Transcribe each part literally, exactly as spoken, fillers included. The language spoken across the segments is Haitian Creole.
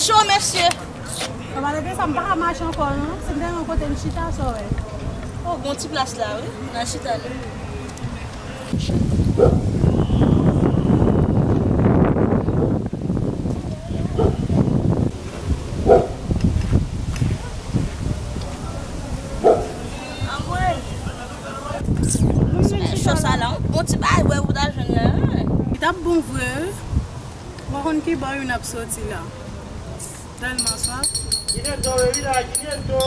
Cho, mesye. Sa pa leve sa, m pa ka mache ankò, non. Se m te gen yon kote m chita, sa w wè. Oh, bon ti plas la, wi. N a chita, non. Anmwey. Cho sa la, yon ti bagay, wè, ou ta jwenn la, wi. Li t ap bon vre, wi. Ou pa konn ki bò youn ap soti la. Tèlman swaf. Kinento, bebida, kinento.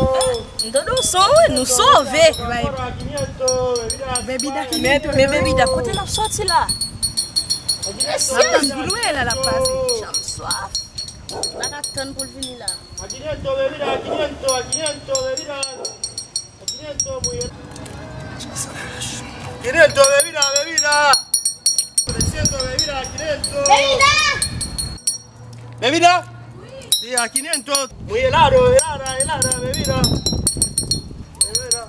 M tande w son, wi, nou sove. Bebida, men, kinento. Men bebida, kote l ap soti la? Gracias. L ap tann pou l wè lè l ap pase. Janm swaf. M pa ka tann pou l vini la. Kinento, bebida, kinento, kinento, bebida. Kinento, bebida, bebida. Kinento, bebida. Bebida! Bebida? Wi. Si, a kinento. Mwen la, do, la, la, la, la, bebida. Bebida.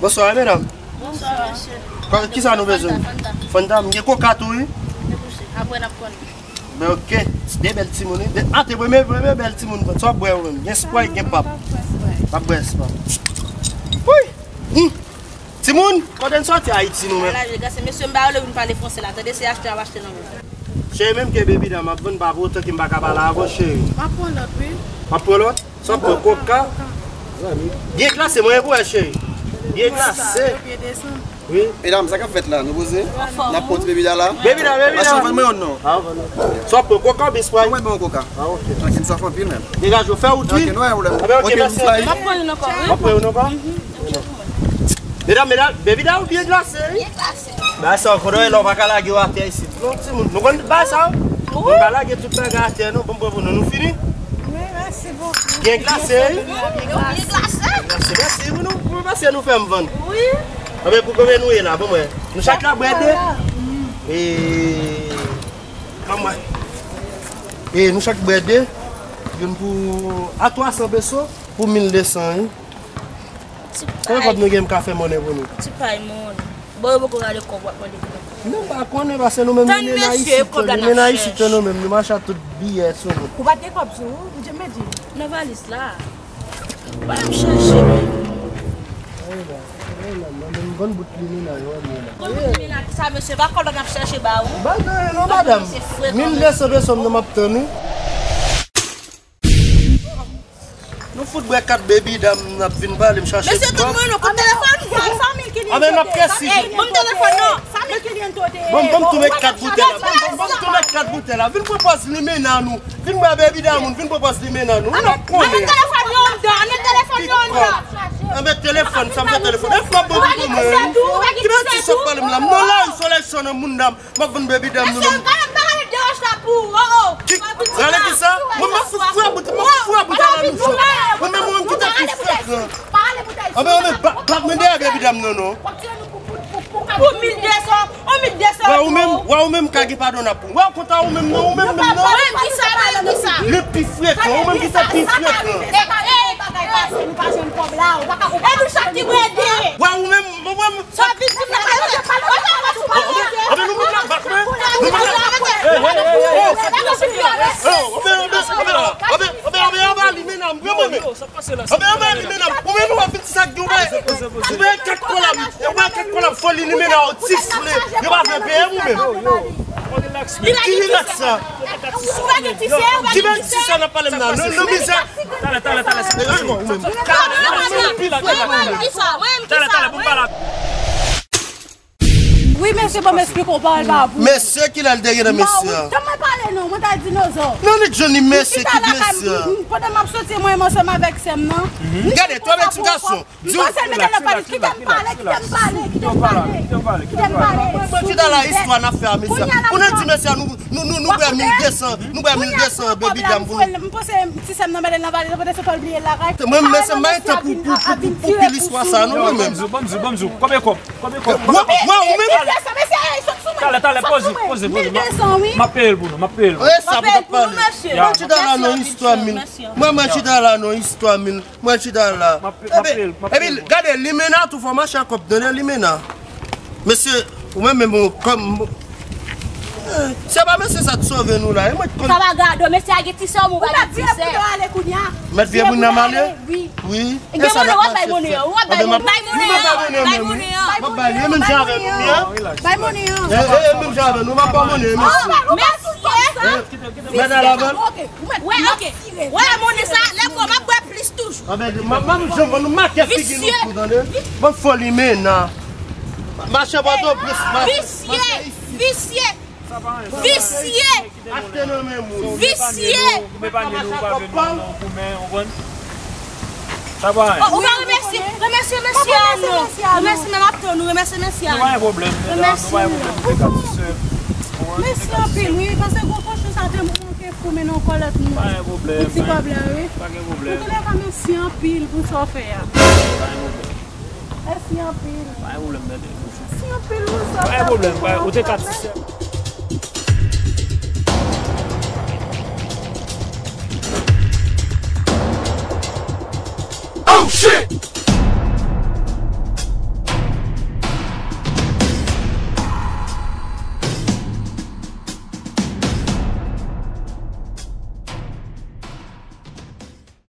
Bonswa, medam. Bonswa, mesye. Kisa nou bezwen? Fanta, Fanta. Fanta, m gen koka tou, wi. Apre n ap konnen. Ben, ok. De bèl timoun, wi. De, a, te premye, premye bèl timoun. Sa w ap bwè ou menm? Gen Sprite, gen pap. M ap bwè Sprite. Wi! Hmm. Timoun, kote n soti Ayiti nou menm? Ala, je gase, mesye, m ba yo le vin pale franse la. Tande, se achte, ap achte nan men. Cheri, menm ke bebida m ap vann pa pou otan ke m pa ka pale avè w, cheri. M ap pran lòt, wi. W ap pran lòt? Sa w ap pran koka? Byen glase, mwen pou wè, cheri. Byen glase. Wi. Medam, sa k ap fèt la? Nou poze? N ap pote bebida la? Bebida, bebida. Mache, vann mwen youn non. A, vann. Sa w ap pran koka oubyen Sprite? Mwen pran koka. A, ok. Tranquille, sa fè anpil menm. Degaje w, fè wout, wi. Ok, nou wè, ou lè. A, ben, ok, mèsi. M ap pran youn ankò, wi. M ap pran youn ankò? Medam, medam, bebida ou byen glase, wi. Byen glase. Ba sa, kote w ye la, ou pa ka lage yo atè isit. Non, timoun, nou konn ba sa. Nou pa lage tout bagay atè, non. Bon, bon, bon, nou, nou fini? Wi, mèsi bokou. Byen glase, wi. Byen glase. Glase, mèsi, wi, nou, nou, mèsi, nou fè m vann. Wi. Anben, pou konbyen nou ye la, bon, mwen. Nou chak la bwè de. E, ban mwen. E, nou chak bwè de. Youn pou, a twa san peso, pou mil de san, wi. Ti pay. Konbyen kòb nou gen m ka fè monnen pou nou? Ti pay, monnen. Bon, yo poko gade kòb w ap mande pou nou. Nou pa konnen, paske nou menm, nou mennen isit, nou mennen isit, nou menm, nou mache ak tout biyè sou nou. Ou pa t gen kòb sou ou? Ou te mèt di. Nan valiz la. Ba m chèche. Ayi la, ayi la, mwen menm, m konn bout limena yo, mwen la. Konn bout limena, kisa, mesye, pa kòb la n ap chèche ba ou? Bagay, non, madanm. Mil de san peso m nan m ap tann, wi. Nou fout bwè kat bebida, m ap vin pale, m chache. Mesye, tout mwen nou kont telefòn, sa mil ki li. Anben, n ap kèsi. Ey, ban m telefòn nan. Sa mil ki li an tote. Bon, ban m tou met kat boutèy la. Bon, ban m tou met kat boutèy la. Vin pran pòz limena nou. Vin bwè bebida moun, vin pran pòz limena nou. N ap konnen. Anben telefòn yo anndan, anben telefòn yo anndan. Anben telefòn, sa m fè telefòn. E fwa bon pou mwen. Ki mèt ti sòt pale m la. M nan lari, solèy cho nan moun dam. M ap vann bebida m nou menm. Mesye, gade, pa gade dewòch la pou ou, oh, oh. Ki, gade kisa? Mwen, m ap fout fwè bout, m ap fout fwè bout a la nou cho. Ou menm, ou menm ki te pi frekan. Anben, anben, pa, pa mande a bebida m non, non. Pou mil de san, on mil de san. Wè, ou menm, wè, ou menm ka gen padon nan pou. Wè, ou kontan ou menm non, ou menm menm non. Ou menm kisa, ou menm kisa? Le pi frekan, ou menm ki te pi frekan. E, e, bagay pase, nou pa jwenn kòb la, ou pa ka konprann. E nou chak ki bwè de. Wè, ou menm, ou menm, Sa vin di m nan pale, pale, pale, pale. Anben nou met la bak mwen. Nou met la bak mwen. Anben, anben, anben, anben, anben, anben, anben, anben, limena m, pran mwen men. Anben, anben, limena m. Ou menm nou ap vin di sa k gen, ou bay, ou bay kat kolab, ou bay kat kolab foli limena, ou ti soule. Yo pa vle peye ou menm. Ki rilaks sa? Ki bèl ti sa n ap pale m la? Nou, nou mizè. Talè, talè, talè, se pa ou menm. Talè, talè, pou m pale. Wi, mesye, ban m eksplike w pawòl pa pou. Mesye, kilè l te gen nan mesye a? Tann mwen pale non, mwen ta dinozò. Non, li jwenn li mesye, ki mesye? Pandan m ap soti, mwen menm ansanm avèk sè m nan. Gade, twòp eksplikasyon. M panse l mete nan valiz, kite m pale, kite m pale, kite m pale, kite m pale, kite m pale. Mwen, mwen, chita la, istwa n ap fè a mesye a. Pou nou di mesye a, nou, nou, nou, nou bwè mil de san, nou bwè mil de san, bebida m pou nou. M panse ti sè m nan mete l nan valiz, pote se pa l bliye l lakay. Mwen, mesye, m pa gen tan pou, pou, pou, pou, pou pil istwa sa, non, mwen menm. Ban m di w, ban m di w, ban m di w. Konbyen kòb? Konbyen kòb? Wè, wè, ou menm. Talè, talè, poze, poze, poze. M ap peye l pou nou, m ap peye l pou nou. E sa pou t ap pale. Mwen chita la nan istwa mil. Mwen, mwen chita la nan istwa mil. Mwen chita la. Epi, epi, gade, limena tou fò mache ak kòb, tande limena. Mesye, ou menm menm, ou kòm, Se pa mesye sa t sove nou la, e mwen t konn. Sa pa gade, mesye a gen ti sè, ou pa gen ti sè. Mèt vye moun nan m ale? Wi. Wi. Gen monnen, w ap bay monnen an, w ap bay monnen an. Bay monnen an, bay monnen an. M ap bay li, e menm jan avè nou, wi, an. Bay monnen an. E, e, e, menm jan avè nou, m ap ba w monnen, e menm. Mesye. Mèt al avè l. Wè, ok. Wè, monnen sa, lè m wè, m ap bwè plis toujou. Anben, m ap, m ap janm ban nou make figi nou tou, tande. Bann foli mena. Mache Pòtoprens, mache. Visye, visye. Visye! Achte nan men moun. Visye! Ou pa ka mache ak kòb pa w. Sa pa anyen. Oh, ou pa remèsye, remèsye mesye a non. Remèsye menm ap tann ou, remèsye mesye a. Nou pa gen pwoblèm, nou pa gen pwoblèm, nou te ka ti sè. Mèsi anpil, wi, paske gwo kochon sa te manke fou men nan kòlèt nou. Pa gen pwoblèm. Pou ti kòb la, wi. Pa gen pwoblèm. Antoulèka, mèsi anpil pou sa w fè a. Pa gen pwoblèm. Mèsi anpil. Pa gen pwoblèm, tande. Mèsi anpil pou sa w fè pou mwen. Pa gen pwoblèm, ou te ka ti sè. Oh shit!